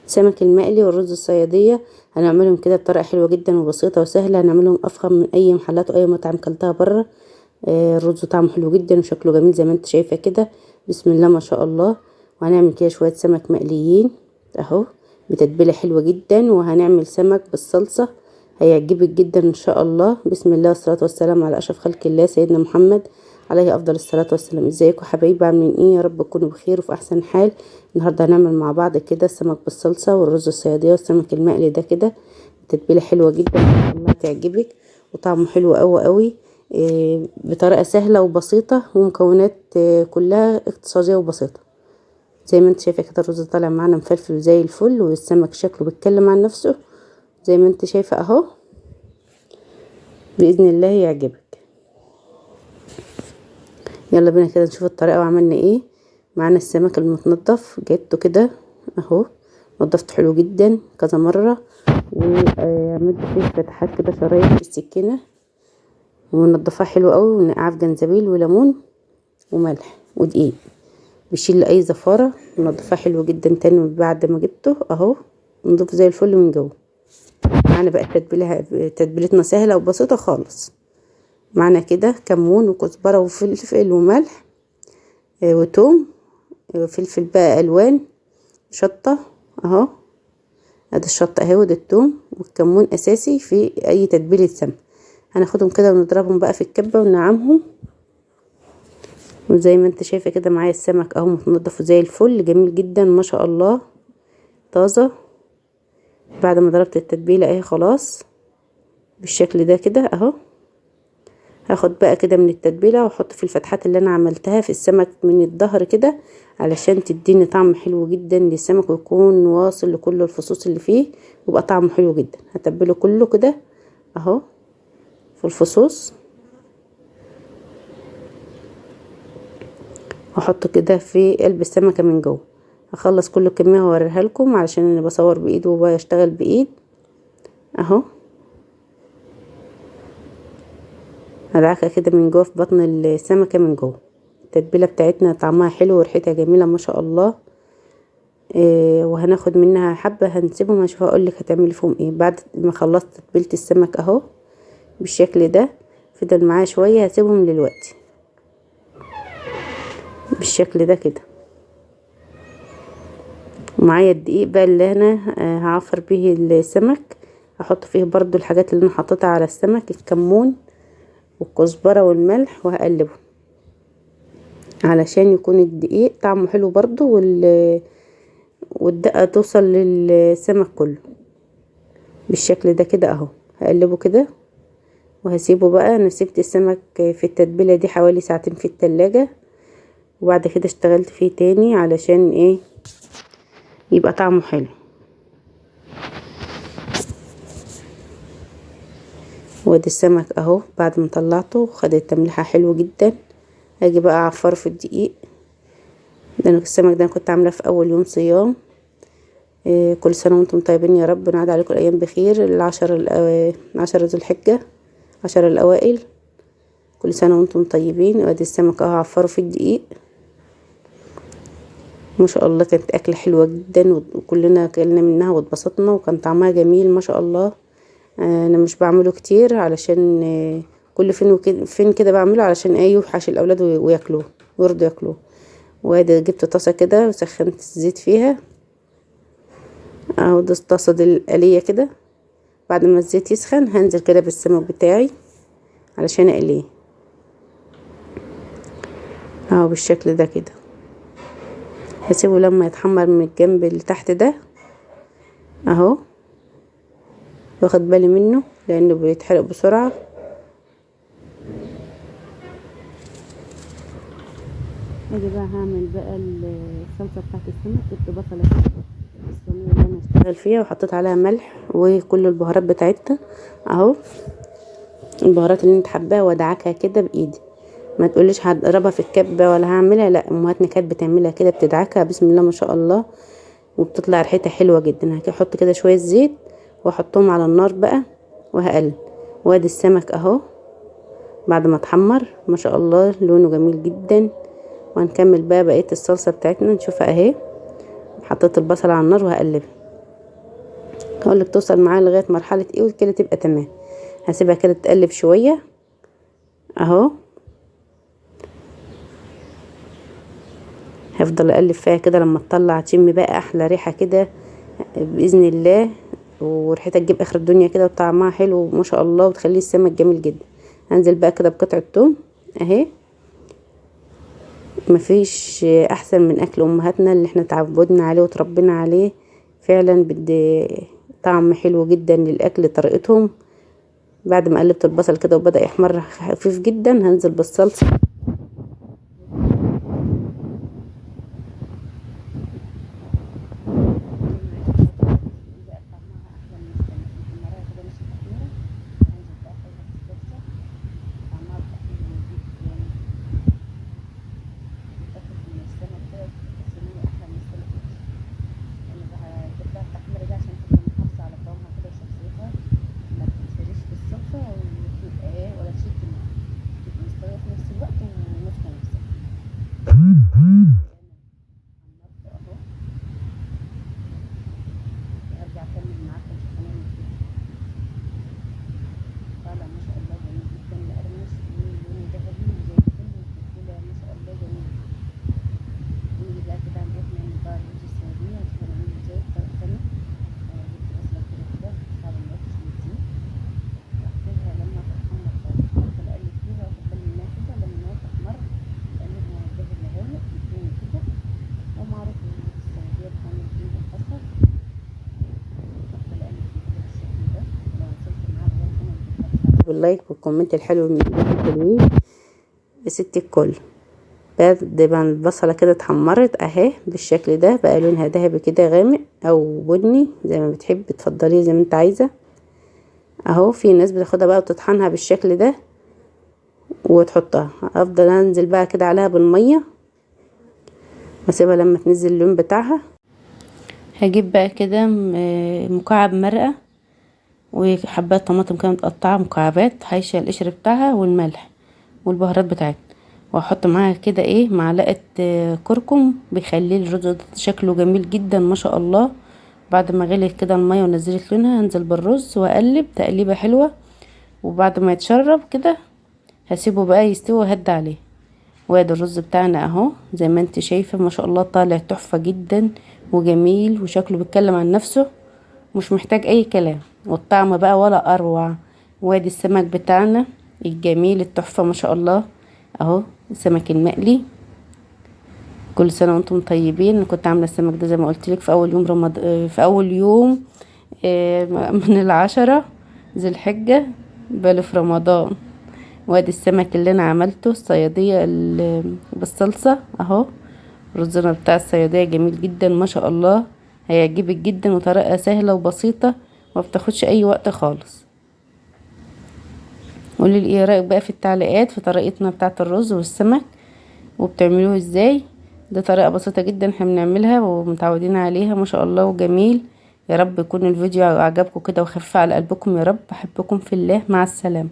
سمك المقلي والرز الصياديه هنعملهم كده بطريقة حلوة جدا وبسيطة وسهلة، هنعملهم افخم من اي محلات واي مطعم كلتها بره. الرز طعمه حلو جدا وشكله جميل زي ما انت شايفه كده، بسم الله ما شاء الله. وهنعمل كده شوية سمك مقليين اهو بتتبيله حلوة جدا، وهنعمل سمك بالصلصه هيعجبك جدا ان شاء الله. بسم الله والصلاة والسلام على اشرف خلق الله سيدنا محمد عليه افضل الصلاة والسلام. ازيكم حبايبي، عاملين ايه؟ يا رب تكونوا بخير وفي احسن حال. النهارده هنعمل مع بعض كده السمك بالصلصه والرز الصياديه والسمك المقلي ده كده بتتبيله حلوة جدا ان شاء الله تعجبك، وطعمه حلو قوي قوي، بطريقة سهلة وبسيطة ومكونات كلها اقتصادية وبسيطة. زي ما انت شايفه كده الرز طالع معانا مفلفل زي الفل، والسمك شكله بيتكلم عن نفسه زي ما انت شايفه اهو، باذن الله يعجبك. يلا بينا كده نشوف الطريقة وعملنا ايه. معانا السمك المتنضف، جبته كده اهو، نضفته حلو جدا كذا مرة، وعملت فيه فتحات كده شرايح بالسكينة، ونضفها حلو قوي، ونقعها في جنزبيل وليمون وملح ودقيق، بيشيل اي زفاره. ونضفها حلو جدا تاني بعد ما جبته اهو، نضيف زي الفل من جوه. معانا بقى التتبيله، تتبيلتنا سهلة وبسيطة خالص. معانا كده كمون وكزبره وفلفل وملح وتوم وفلفل بقى الوان، شطه اهو، ادي الشطه اهي وادي التوم والكمون اساسي في اي تتبيله سمك. هناخدهم كده ونضربهم بقى في الكبه ونعمهم. وزي ما انت شايفه كده معايا السمك اهو متنضف زي الفل، جميل جدا ما شاء الله، طازة. بعد ما ضربت التتبيله اهي خلاص بالشكل ده كده اهو. هاخد بقى كده من التتبيله واحط في الفتحات اللي انا عملتها في السمك من الظهر كده، علشان تديني طعم حلو جدا للسمك ويكون واصل لكل الفصوص اللي فيه، ويبقى طعمه حلو جدا. هتبله كله كده اهو في الفصوص، واحط كده في قلب السمكة من جوه. هخلص كل الكمية واوريها لكم علشان انا بصور بايد وبشتغل بايد اهو. هدعكها كده من جوه في بطن السمكة من جوه. التتبيله بتاعتنا طعمها حلو وريحتها جميلة ما شاء الله. وهناخد منها حبه هنسيبهم، هشوف اقول لك هتعملي فيهم ايه. بعد ما خلصت تتبيله السمك اهو بالشكل ده، فضل معايا شوية هسيبهم دلوقتي بالشكل ده كده. ومعايا الدقيق بقى اللي انا هعفر به السمك، هحط فيه برضو الحاجات اللي انا حطيتها على السمك، الكمون والكزبره والملح، وهقلبه علشان يكون الدقيق طعمه حلو برضو، والدقه توصل للسمك كله بالشكل ده كده اهو. هقلبه كده وهسيبه بقى. انا سبت السمك في التتبيله دي حوالي ساعتين في التلاجة، وبعد كده اشتغلت فيه تاني علشان ايه يبقى طعمه حلو. وادي السمك اهو بعد ما طلعته خد التمليحه حلو جدا. هاجي بقى اعفره في الدقيق. ده انا السمك ده انا كنت عاملاه في اول يوم صيام. كل سنة وانتم طيبين يا رب، نعاد عليكم الايام بخير. العشرة ذو الحجة، 10 الاوائل، كل سنة وانتم طيبين. وادي السمك اهو عفره في الدقيق ما شاء الله، كانت اكله حلوة جدا وكلنا اكلنا منها واتبسطنا، وكان طعمها جميل ما شاء الله. انا مش بعمله كتير علشان كل فين وفين كده بعمله، علشان ايه يوحش الاولاد وياكلوه ويرضوا ياكلوه. وادي جبت طاسه كده وسخنت الزيت فيها اهو، دي الطاسه دي القليه كده. بعد ما الزيت يسخن هنزل كده بالسمك بتاعي علشان اقلية اهو بالشكل ده كده. هسيبه لما يتحمر من الجنب اللي تحت ده اهو، واخد بالي منه لانه بيتحرق بسرعة. اجي بقى هعمل بقى الصلصه بتاعت السمك. جبت بصله كده الصينية اللي انا هشتغل فيها، وحطيت عليها ملح وكل البهارات بتاعتها اهو، البهارات اللي انت حباها، وادعكها كده بايدي. ما تقوليش هضربها في الكبه ولا هعملها، لا، امهاتنا كانت بتعملها كده، بتدعكها بسم الله ما شاء الله، وبتطلع ريحتها حلوة جدا. هحط كده شوية زيت واحطهم على النار بقى وهقلب. وادي السمك اهو بعد ما اتحمر ما شاء الله لونه جميل جدا. وهنكمل بقى بقية الصلصه بتاعتنا نشوفها اهي. حطيت البصل على النار وهقلبها. هقولك توصل معايا لغاية مرحلة ايه وكده تبقى تمام. هسيبها كده تقلب شوية اهو، هفضل اقلب فيها كده لما تطلع تشم بقى احلى ريحه كده باذن الله، وريحتها تجيب اخر الدنيا كده وطعمها حلو ما شاء الله، وتخلي السمك جميل جدا. هنزل بقى كده بقطعه توم اهي. مفيش احسن من اكل امهاتنا اللي احنا اتعودنا عليه وتربينا عليه، فعلا بدي طعم حلو جدا للاكل طريقتهم. بعد ما قلبت البصل كده وبدأ يحمر خفيف جدا، هنزل بالصلصه. بال like وال comment الحلو من الحلوين يا ست الكل. بعد ما البصله كده اتحمرت اهي بالشكل ده، بقى لونها ذهبي كده غامق او بني زي ما بتحب، تفضلي زي ما انت عايزه اهو. في ناس بتاخدها بقى وتطحنها بالشكل ده وتحطها. افضل انزل بقى كده عليها بالمية واسيبها لما تنزل اللون بتاعها. هجيب بقى كده مكعب مرقه وحبات طماطم كده متقطعه مكعبات، هيشيل القشر بتاعها والملح والبهارات بتاعتها، واحط معاها كده ايه معلقه كركم، بيخلي الرز شكله جميل جدا ما شاء الله. بعد ما غليت كده المية ونزلت لونها، هنزل بالرز واقلب تقليبه حلوة، وبعد ما يتشرب كده هسيبه بقى يستوي وهد عليه. وادي الرز بتاعنا اهو زي ما انت شايفه ما شاء الله، طالع تحفة جدا وجميل، وشكله بيتكلم عن نفسه، مش محتاج اي كلام، والطعم بقى ولا اروع. وادي السمك بتاعنا الجميل التحفة ما شاء الله اهو، السمك المقلي. كل سنة وانتم طيبين. كنت عامله السمك ده زي ما قلت لك في اول يوم رمضان، في اول يوم من 10 ذي الحجة بل في رمضان. وادي السمك اللي انا عملته الصياديه بالصلصه اهو، رزنا بتاع الصياديه جميل جدا ما شاء الله، هيعجبك جدا، وطريقه سهلة وبسيطة ما بتاخدش اي وقت خالص. قولي لي ايه رايك بقى في التعليقات في طريقتنا بتاعه الرز والسمك وبتعملوه ازاي. ده طريقه بسيطة جدا احنا بنعملها ومتعودين عليها ما شاء الله وجميل. يا رب يكون الفيديو عجبكم كده وخف على قلبكم يا رب. احبكم في الله، مع السلامة.